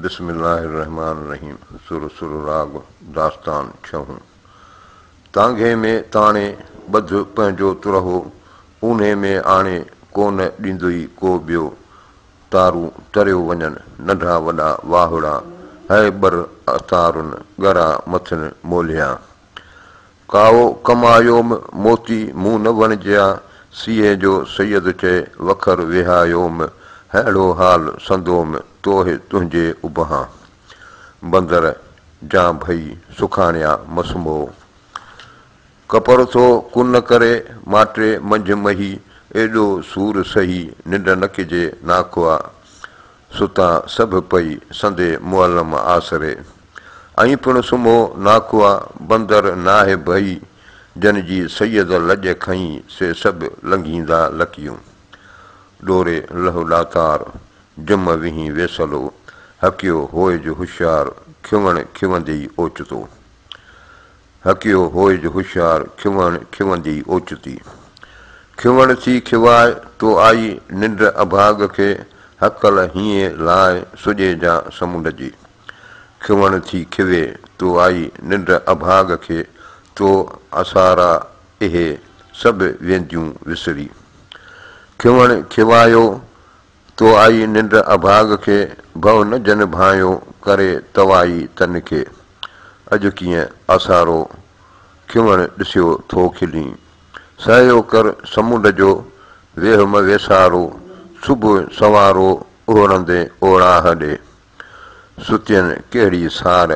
بسم الله الرحمٰن الرحيم سر سر راڳ داستان ڇهون تانگهي ۾ تاڻي ٻڌ پنهنجو ترهو اونهي ۾ آڻي ڪونه ڏيندوئي ڪو ٻيو تارون تريو وڃن ننڍا وڏا واهڙا هئي ٻر اتارن ڳرا مٿن مولهيا ڪائو ڪمايوم موتي مون نه وڻجيا، سيهي جو سيد چئي وکر وهايوم، ههڙو حال سندوم توهه تنهنجي اڀهان. بندر جان ڀئي سکاڻيا مسموء. ڪپر ٿو ڪن ڪري ماٽي منجهه مهي، ايڏو سور سهي ننڊ نه ڪجي ناکئا. ستا سڀ پئي سندي معلم آسري. ائين پڻ سمهو ناکئا بندر ناهه ڀئي، جن جي سيد لڄ کنئي سي سڀ لنگهيندا لڪيون. ڏوري لهه ڏاتار، جم ويهين ويسلو، هڪيو هوئج هوشيار، کيوڻ کيونديئي اوچتو. هڪيو هوئج هوشيار، کيوڻ کيونديئي اوچتي. کيوڻ ٿي کيواء، تو آئي ننڊ اڀاڳ کي، هڪل هينئين لاء سڄي جا سمنڊ جي. کيوڻ ٿي کيوي، تو آئي ننڊ اڀاڳ کي، تو اسارا اهي سڀ وينديون وسري. کيوڻ کيوايو، تو آئي ننڊ اڀاڳ کي، ڀؤ نه جن ڀانئيو، ڪري توائي تن کي. اڄ ڪيئن آسارو، کيوڻ ڏسيو ٿو کلين. سهيو ڪر سمنڊ جو، ويهه م ويسارو، صبح سنوارو، اهڙندين اوڙاهه ڏي. ستين ڪهڙي سار،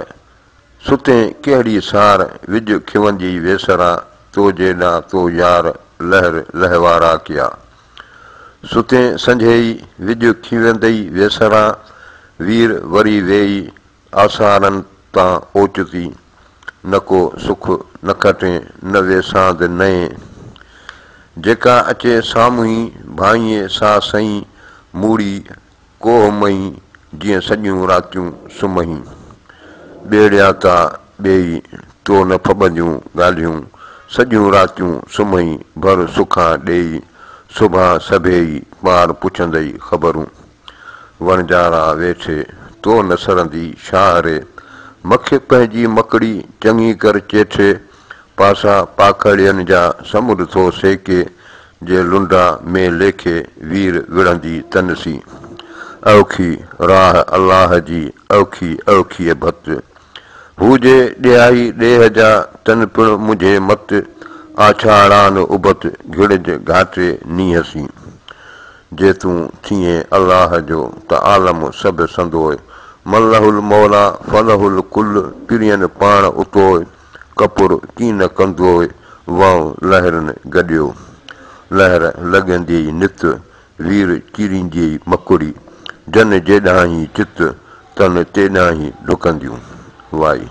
ستين ڪهڙي سار، وڄ کيوندي ويسرا، تو جيڏا تو يار، لهر لهوارا ڪيا. ستين سنجهيئي، وڄ کيوندي ويسرا، وير وري ويئي، آثارن تان اوچتي، نه ڪو سک نه کٽين، نه ويساند نئين. جيڪا اچي سامهين، ڀانئين سا سئين، موڙي ڪوهه مئي جيئن سڄيون راتيون سمهي. ٻيڙيا تا ٻيئي تو نه ڦٻنديون ڳالهيون، سڄيون راتيون سمهي ڀر سکان ڏيئي، صبحان سڀيئي پار پڇندئي خبرون. وڻجارا ويٺي تو نه سرندي شاهه ري، مکي پنهنجي مڪڙي چڱي ڪر چيٺي، پاسا پاکڙين جا سمنڊ ٿو سيڪي، جي لنڊا ۾ ليکي وير وڙهندي تن سين. اوکي راهه الله جي اوکي اوکيء ڀت. هو جي ڏيائي ڏيهه جا تن پڻ منجهي مت، آڇاڙان ابت گهڙج گهاٽي نينهن سين. جي تون ٿئين الله جو ته عالم سڀ سندوء، من له الموليٰ فله الڪل پرين پاڻ اتوء. ڪپر ڪين ڪندوء وئون لهرن گڏيو. لهر لڳنديئي نت، وير چيرينديئي مڪڙي. جن جيڏاهين چت، تن تيڏاهين ڊڪنديون. وائي.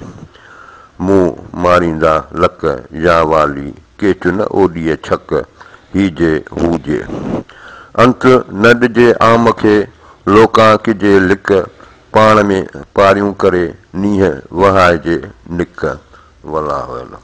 مون ماريندا لڪ، يا والي، ڪيچ نه اوڏيء ڇڪ، هي جي هو جي. انت نه ڏجي عام کي، لوڪان ڪجي لڪ، پاڻ ۾ پاريون ڪري نينهن وهائجي نڪ. والله اعلم.